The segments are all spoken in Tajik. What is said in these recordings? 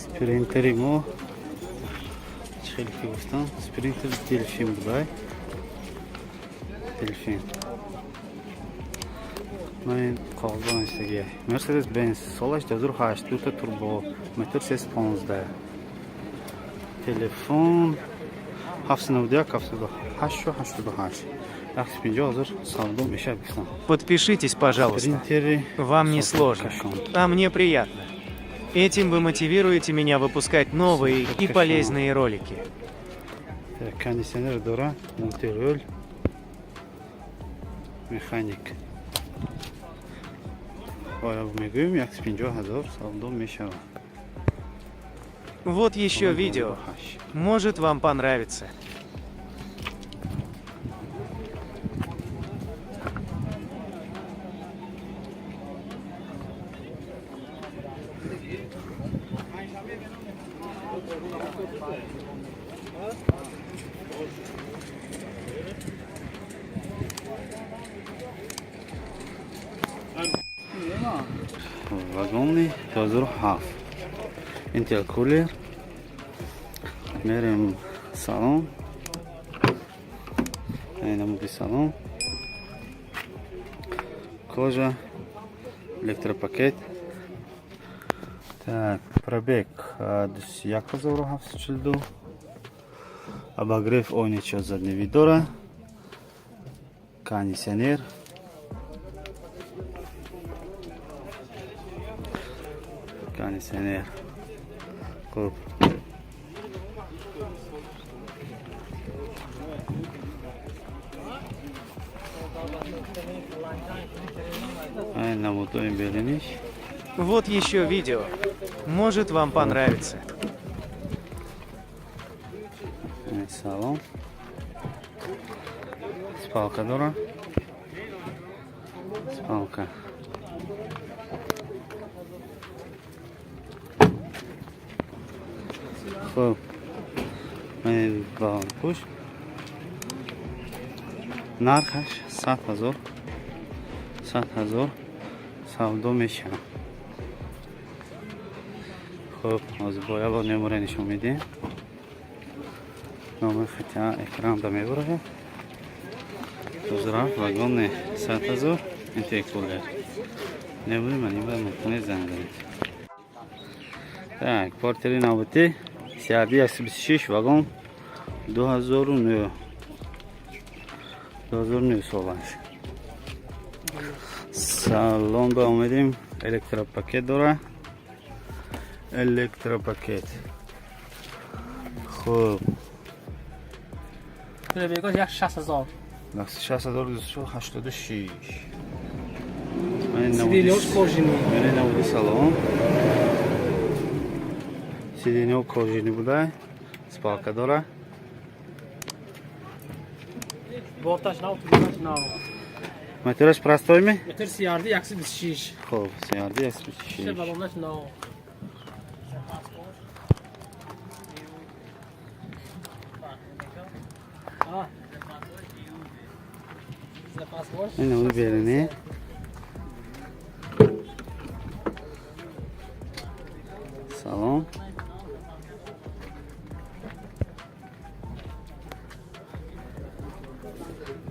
Спринтери мо чӣ хеле ки гуфтам, Спринтер Дельфин будай, Дельфин. Ман коғазо навиштагия. Мерседес Бенз, солаш 2008, дута турбо, мотор 315. Телефон 791 78 88. 150 000 савдо мешавад, гуфтам. Подпишитесь, пожалуйста. Спринтери Вам не сложно, кашон. А мне приятно. Этим вы мотивируете меня выпускать новые и полезные ролики. Кондиционер дора, мультируль, механик. Оя, мегӯем, 150 000 савдо мешавад. Вот еще видео. Может, вам понравится. Вагони 2007, интеркулер. Мерем салон, намуди салон кожа, электропакет. Так, пробег 1742, обогрев ойничо задний вид дора, кондиционер. Кондиционер. Хуб, айн намудои бериниш. Вот еще видео. Может, вам понравится. Салон спалка дора, спалка. Хуб, пуш, нархаш 100 000, 100 000 савдо мешавад. Хуб, ҳозир бо як бор номере нишон медиҳем. Номер хата экран да мебурад. Ҳозира вагони 100 000, интеркулер. Немури ман ибар мумкине занг занед. Так, Портери навбатӣ CRD 126, вагон, 2009, 2009 солаш. Салон ба омедем, электропакет дора, электропакет. Хуб. Пробегаш 160 000. 60286. Сиденьёш кожаный. Мени намуди салон. Сиденьё кожаный буда. Спалка дора. Борташ нав, тубаш нав. Мотораш простой ми? Мотор CRD 126. Хуб, CRD Шиша 126. балонаш нав. А. Запас бош. Ин намуди берини. Салон.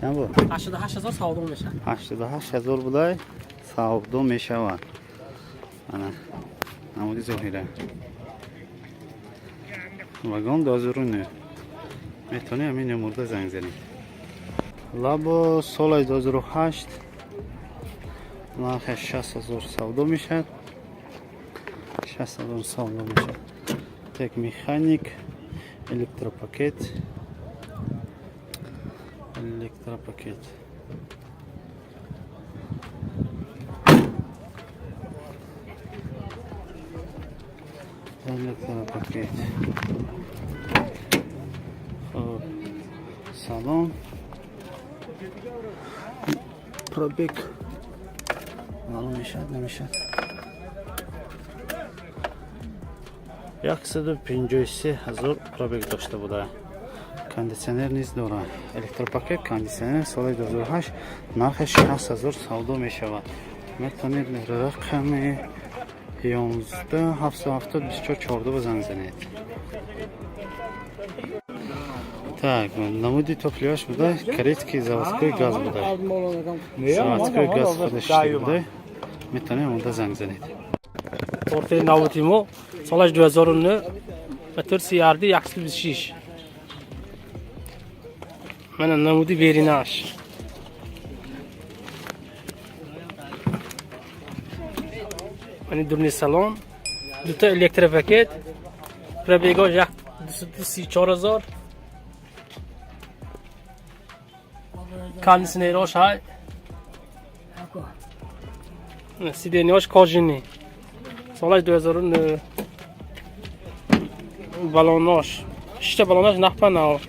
Чанд буд? 88 000 савдо мешавад. 88 000 будай, савдо мешавад. Ана намуди зоҳира. Вагон 2009. Метавонӣ ҳамин номурда занг занед. Лабо, соли 2008, нархаш 60 000 савдо мешавад. 60 000 савдо мешавад. Так, механик, электропакет. Электропакет. Электропакет. Хуб. Салон. Пробег. Маълум мешавад, намешавад. 153 000 пробег дошта буда. Кондиционер низ дорад. Электропакет, кондиционер, соли 2008, нархаш 60 000 савдо мешавад. Метавонед рақами 11 770 24 14 занг занед. Так, намуди топливо ш буда, корейский заводской газ буда. Заводской газ худаш буда. Метавонед онда занг занед. Портери навбати мо солаш 2009, мотор CRD 126. Мана намуди беринаш. Мани дурни салон, дута электропакет, пробег ош 234 000, кондиционерош ҳай, сиденья ш кожаный, солаш 2009, балонош, шишта балонош нахпа нав.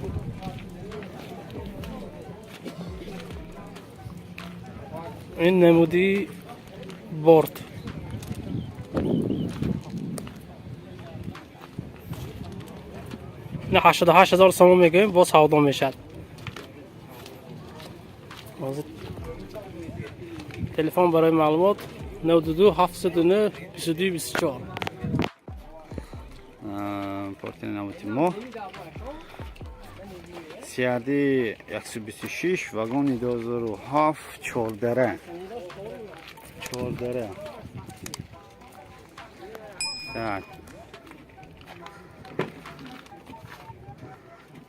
Ин намуди борт. На 88 000 сомон мегӯем, боз савдо мешавад. Ҳозир телефон барои маълумот 92 709 22 24. Портери навбати мо CRD 126, вагони 2007, чордара. Чордара. Так.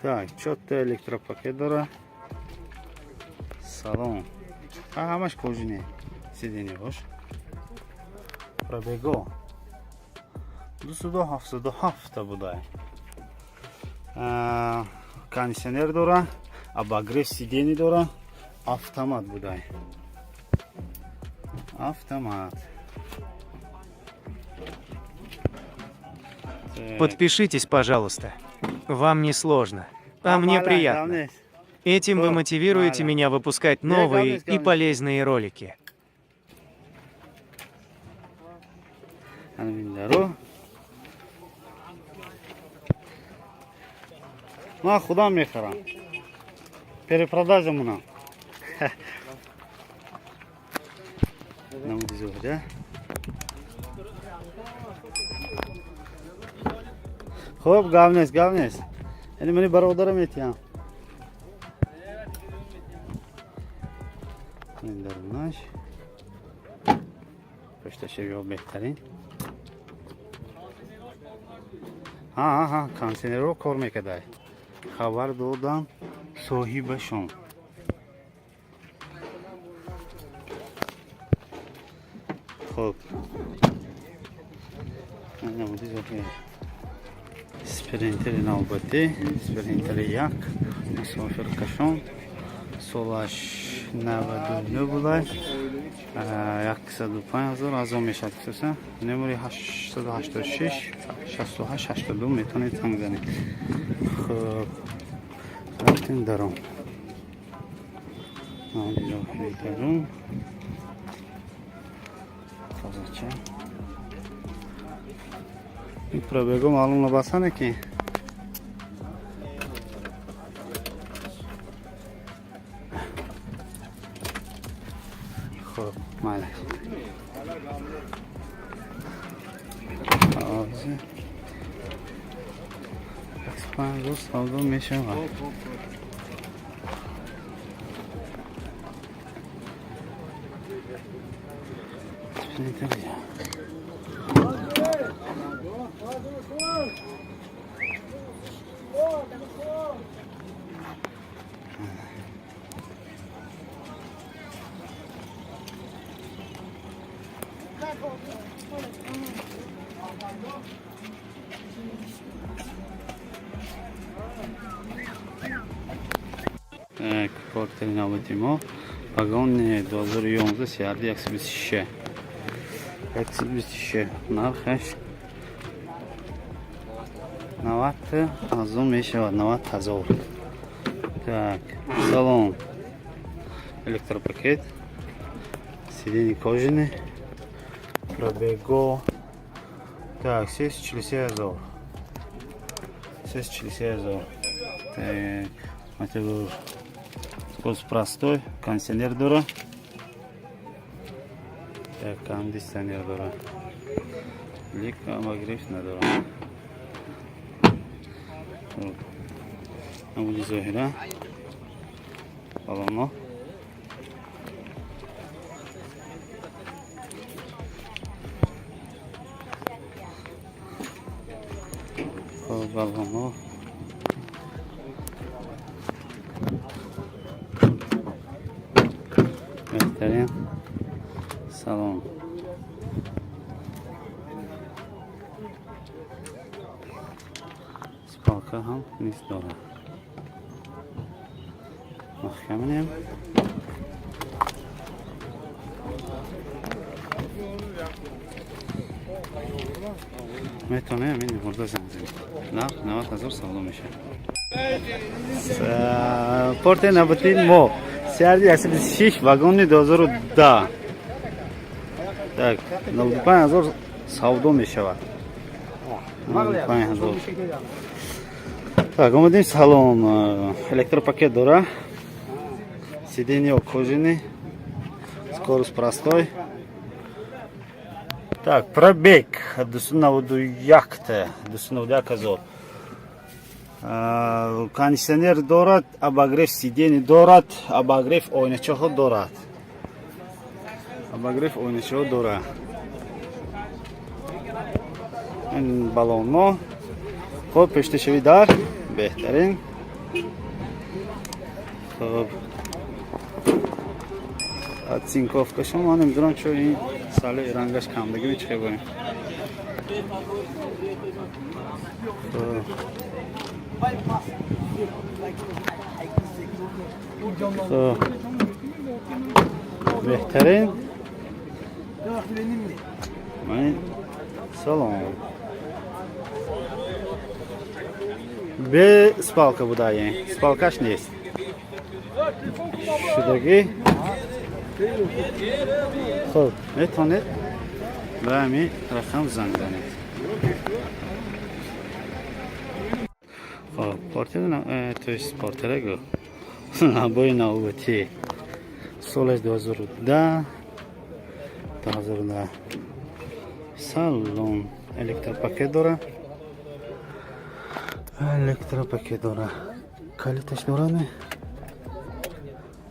Так, чорта электропакет дора. Салон. А ҳамаш кожаный. Сиденья ш. Пробег о 277 буда. Кондиционер дора, обогрев сидений дора, автомат буда. Автомат. Так. Подпишитесь, пожалуйста. Вам не сложно, а мне приятно. Этим вы мотивируете меня выпускать новые и полезные ролики. Ҳамин даро. Ман худам мехарам. Перепродажа мунам. Намуди зоҳида. Хуб, гап нест, гап нест. Яъне мани бародарам метиҳам. Ин дарунаш. Пушташа ё беҳтарин. Ҳа, ҳа, ҳа, кондиционерро кор мекардай. Хабар додам соҳибашон. Хуб. Намуди зоҳир. Спринтери навбатӣ, спринтери як, мусофиркашон, солаш 99 будай, 105 000 азон мешавад хусусан. Номери 886 68 82 метавонед занг занед. Хуб, рафтем даром. Намуди зоҳири дарун. Тозача. Ин пробег о маълум набасане ки. Хуб, майли. Ҳозир 105 000 савдо мешавад. Спринтер. Так, портери навбати мо вагони 2011 CRD 126. 126 нархаш 90 азон мешавад, 90 ҳазор. Так, салон электропакет, сиденье кожаный, пробег о так 343 ҳазор. 343 ҳазор. Так, мотор скорость простой, кондиционер дора. Так, кондиционер дора. Лек обогрев надорад. Намуди зоҳира, балоно. Хоб, балоно. Беҳтарин салон. Спалка ҳам низ дорад. Маҳкам менем. Метавонем ин бурда занг занем. Нарх 90 000 савдо мешавад. Порте набутин мо. CRD 126, вагони 2010. Так, 95 000 савдо мешавад. 95 000. Так, омадем салон. Электропакет дора. Сиденье кожаный. Скорость простой. Так, пробег 291, 291 ҳазор. Кондиционер дорад, обогрев сидений дорад, обогрев ойначаҳо дорад. Обогрев ойначаҳо дорад. Ин балонҳо. Хуб, пешташавӣ дар беҳтарин. Хуб. Оцинковкашон ман намедонам, чо ин сали рангаш камдагӣ чӣ хебоем. Хуб. Хуб. Беҳтарин. Ман салом. Бе спалка будаем. Спалкаш нест. Шудагӣ. Хуб, метавонед ба ҳамин рақам занг занед. Хуб, портер, то есть портера гу. Набои навбатӣ. Солаш 2010, 2010. Салон электропакет дора. Электропакет дора. Калиташ дора не?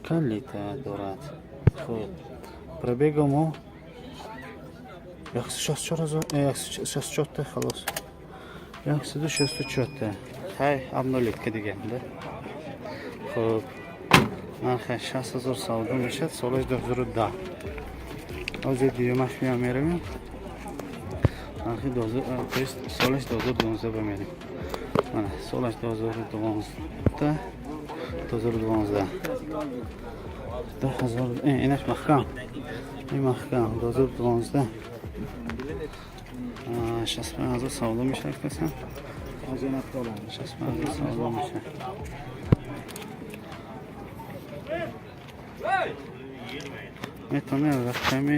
Калита дорад. Хуб. Пробега мо 164 ҳазор, 164 та халос. 164 та. Хай, обнулить диганда. Хуб. Нархи 60 ҳазор савдо мешавад, солаш 2010. Ҳозир дуюмаш меям меравем. Нархи 2000, то есть солаш 2012 ба мерем. Мана, солаш 2012, 2012. 2000, инаш маҳкам. Ин маҳкам 2012. 65 ҳазор савдо мешавад касан. 65 ҳазор савдо мешавад. Метавонед рақами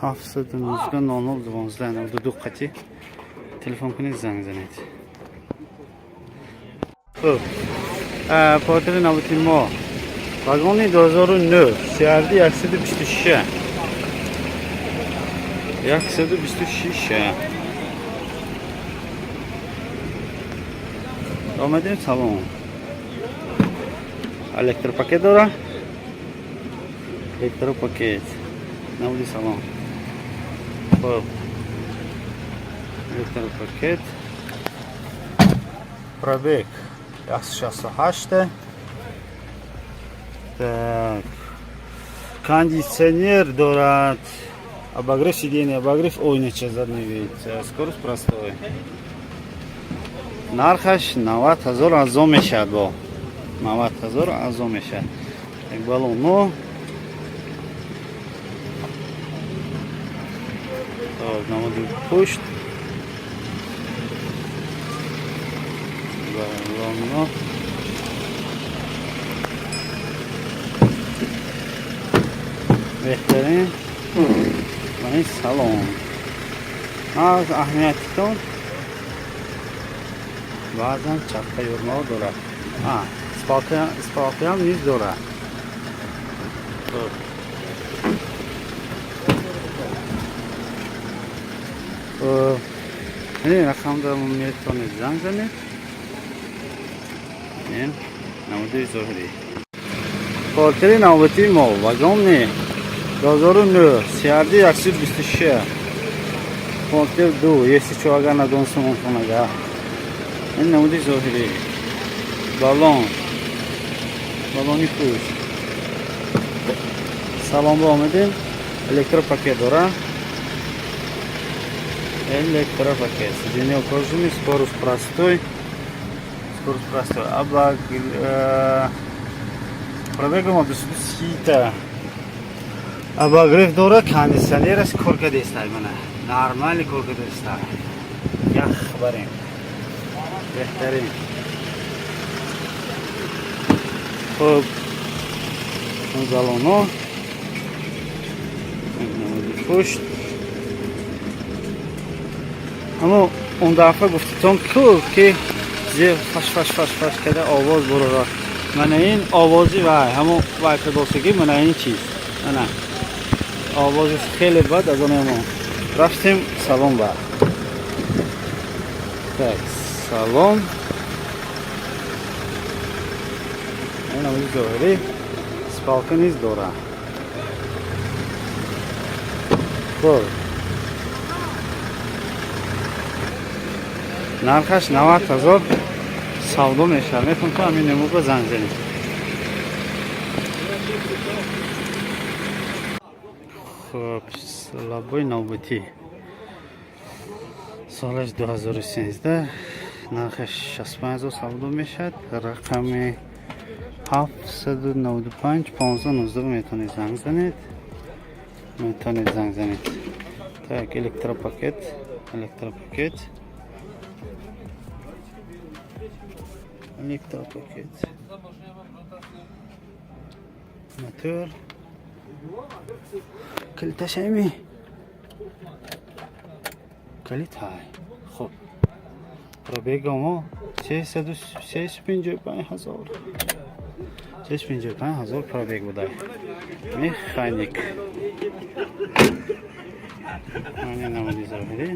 719 00 12 92 қатӣ телефон кунед, занг занед. Хуб, портери навбати мо вагони 2009, CRD 126, 126. Омадем салон. Электропакет дора. Электропакет. Намуди салон. Хуб. Электропакет. Пробег 168. Так. Кондиционер дорад. Обогрев сиденья, обогрев ойнача, задний вид. Скорость простой. Нархаш 90 ҳазор арзон мешавад бо. 90 ҳазор арзон мешавад. Як балоно. Так, намуди пушт. Балоно. Беҳтарин. Ва салон. Аз аҳамиятитон баъзан чапка юрмао дорад. Спалкаам низ дорад. Хуб. Ин рақамда метавонед занг занед. Ин намуди зоҳирӣ. Портери навбатии мо Вагонне 2009, CRD 126, Портер 2, если чо, агар надонистам онхонага. Ин намуди зоҳирӣ. Балон. Балони пӯш. Салон ба омадем. Электропакет дора. Электропакет. Сиденье кожаный, скорость простой. Скорость простой. Аблак пробегом 230. Обогрев дора, кондиционер аст, кор кардестай мана. Нормально кор кардестай. Ях барем. Беҳтарин. Хуб. Балоно. Пушт. Аммо он дафъа гуфтитон ку, ки зер фаш фаш фаш фаш карда овоз бурора. Мана ин овози вай, ҳамон вай кадосагӣ, мана ин чиз. Мана. Овози хеле бад аз он мо. Рафтем салон ба. Так, салон. Ин намуди зоҳирӣ, спалка низ дора. Хуб. Нархаш 90 ҳазор савдо мешавад. Метавон то ҳамин намуд ба занг занед. Хуб, лабои навбатӣ. Солаш 2013, нархаш 65 ҳазор савдо мешавад. Рақами 795 15 19 метавонед занг занед. Метавонед занг занед. Так, электропакет, электропакет. Электропакет. Мотор. Калиташами. Калит ҳай. Хуб. Пробегамо 355 ҳазор. 355 ҳазор пробег буда. Механик. Мани намуди зоҳирӣ.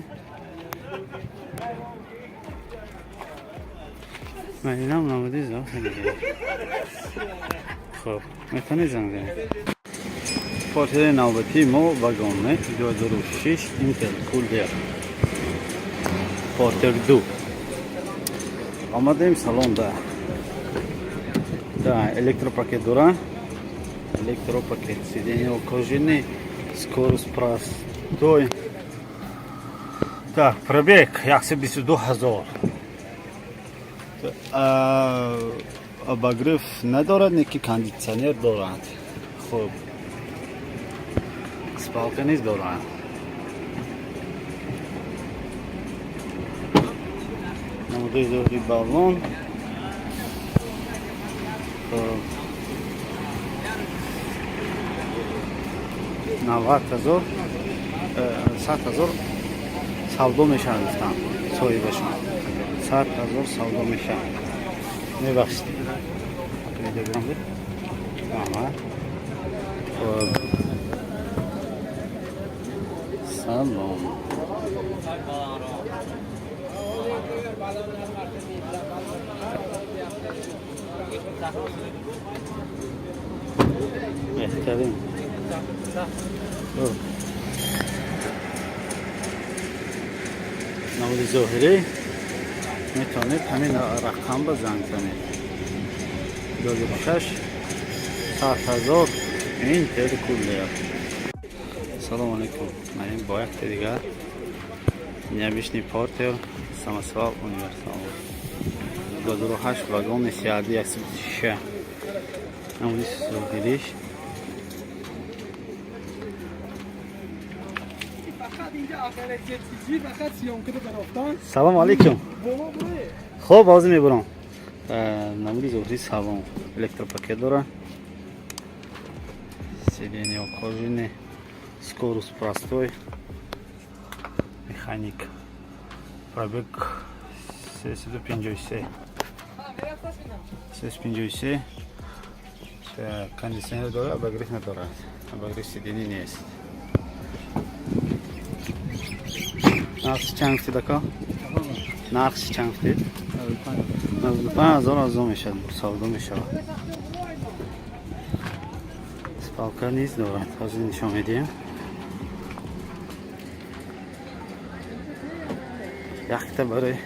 Ман инам намуди зоҳирӣ. Хуб, метавонед занг занед. Портери навбатии мо Вагонне 2006, интеркулер. Портер 2. Омадем салонда. Да, электропакет дора. Электропакет. Сиденье кожаный, скорость простой. Так, пробег 122 ҳазор. Обогрев надорад, неки кондитсионер дорад. Хуб. Спалка низ дорад. Намудаи зоҳири баллон. Хуб. 90 ҳазор, 100 ҳазор савдо мешавад, гуфтам соҳибашон. 100 ҳазор савдо мешавад. Мебахшед. Видеограм буд. Ага. Хуб. Салом. Беҳтарин. Хуб. Намуди зоҳирӣ, метавонед ҳамин рақам ба занг занед. 26 100 ҳазор интеркулер. Салом алейкум. Ман бо якте дигар необычный портер, самосвал универсал. 2008, вагони CRD 126. Намуди зоҳириш. Салом алейкум. Хуб, ҳозир мебурам. Намуди зоҳирӣ салон, электропакет дора. Сиденье кожаный, скорость простой. Механик. Пробег 353. 353. Кондиционер дорад, обогрев надорад. Обогрев сиденье нест. Нархи чанд гуфтид, ака? Нархи чанд гуфтид? 95 000 арзон мешавад, савдо мешавад. Спалка низ дорад, ҳозир нишон медиҳем. Якта барои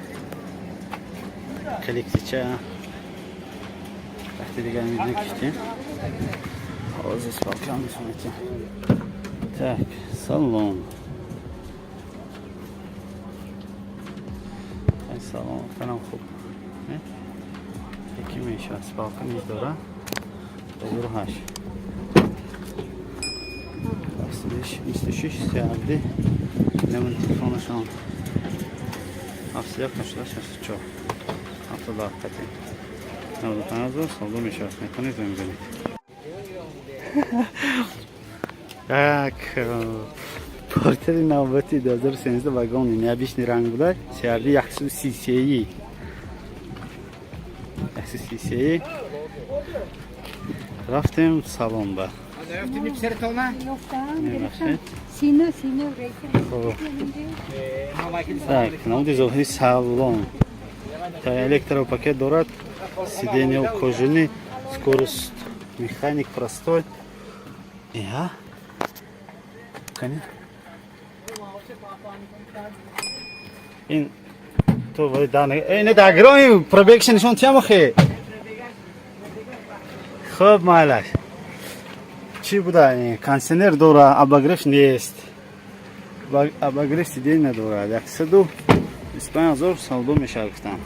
коллексича, вақти дигар мекиштем. Ҳозир спалка нишон медиҳем. Так, салом. Салом, танам хуб. Яки мешавад, спалка низ дорад. 2008. 26 сиарди. Немон телефонашон. 71 86 64. 77 қати. 95 000 савдо мешавад. Метавонед занг занед. Так, Портери навбати 2013 вагони необычный ранг буда, CRV 133. 133. Рафтем салон ба. Мебахшед. Хоб. Так, намуди зоҳири салон. Та электропакет дорад, сиденья кожаный, скорость механик простой. Иха. Кани? Ин то вай дана э не дагрои пробегша нишон тиям охе. Хуб, майлаш. Чӣ буда? Кондиционер дора, обогрев нест. Обогрев сиденья надорад. 125 000 савдо мешавад, гуфтам.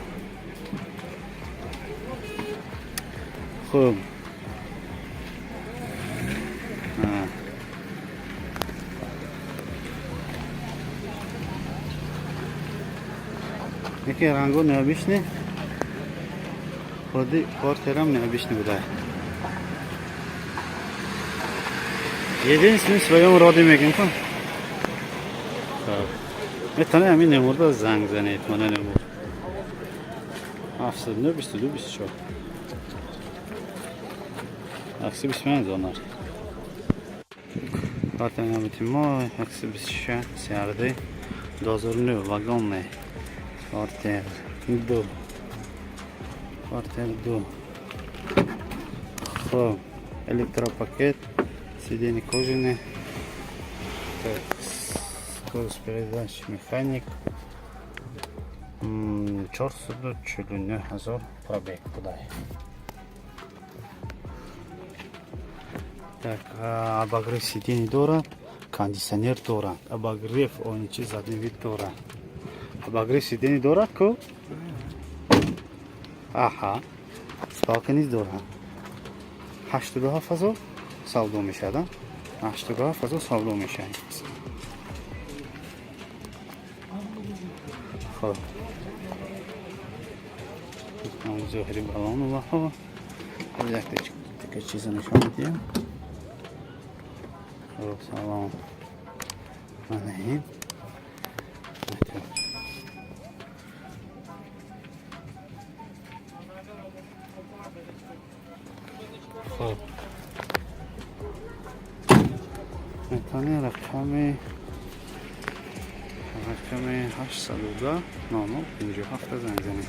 Хуб. А. Яке ранго необычный. Худи портерам необычный буда. Единственный в своем роде мегем кун. Метавонед ҳамин номерда занг занед, мана номер. 79 22 24. 125 доллар. Карта навбати мо 126 CRD 2009 вагонный. Портер 2. Портер 2. Хоб, электропакет, сиденье кожаные. Так, скорость передач механик. 449 000 пробег будай. Так, обогрев сидений дорад, кондиционер дорад, обогрев он чи задний вид дорад. Обогрев сидений дорад ку? Аҳа. Спалка низ дорад. 87 000 савдо мешавад. 87 000 савдо мешавад. Хоб. Зоҳири балону ваҳо. Як така чиза нишон медиҳем. Хоб, салом. Мана ин. Хоб. Метавонед рақами 802 00 57 занг занед.